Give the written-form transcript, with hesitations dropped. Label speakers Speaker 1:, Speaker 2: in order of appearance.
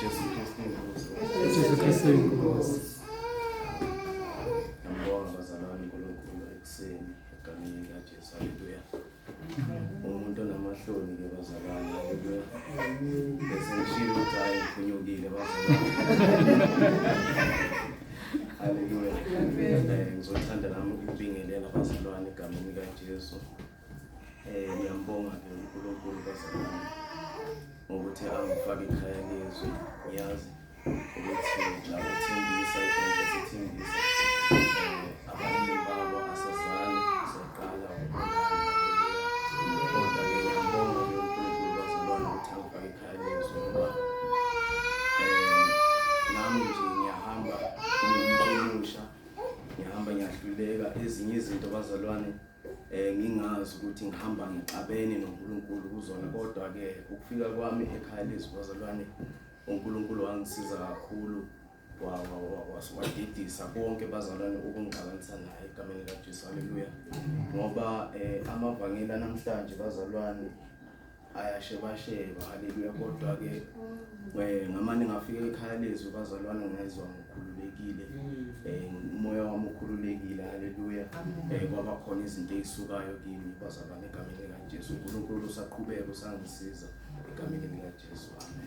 Speaker 1: Jesu Kristu inkosi.
Speaker 2: Jesu Kristu inkosi.
Speaker 1: Ngiyambonga bazalwane uNkulunkulu ekuseni egameni likaJesu. Haleluya. Umuntu onamahloni ke bazalwane. Haleluya. Bese ngishilo ukuthi hayi ngiphunyukile bazalwane. Haleluya. Ngizothanda nami ukubingelela bazalwane egameni likaJesu. Ngiyambonga ke uNkulunkulu bazalwane ngokuthi angifake ekhaya lezwi. Ngiyazi ukuthi labo Thembisa ibhenki sethembisa abaningi babo asazani siyaqala ukubonana. Kodwa-ke ngiyambonga ke uNkulunkulu bazalwane ukuthi angifake ekhaya lezwi ngoba nami nje ngiyahamba ngiwumuntu omusha, ngihamba ngiyahluleka ezinye izinto bazalwane ngingazi ukuthi ngihamba ngixabene noNkulunkulu kuzona. Kodwa-ke ukufika kwami ekhaya lezwi bazalwane, uNkulunkulu wangisiza kakhulu, wadidisa konke bazalwane ukungixabanisa naye egameni likaJesu. Haleluya. Ngoba amavangeli namhlanje bazalwane ayashebasheba. Haleluya. Kodwa-ke ngamane ngafika ekhaya lezwi bazalwane, ngezwa ngikhululekile, umoya wami ukhululekile. Haleluya. Kwaba khona izinto ey'sukayo kimi bazalwane egameni likaJesu. uNkulunkulu usaqhubeka usangisiza egameni likaJesu. Amen.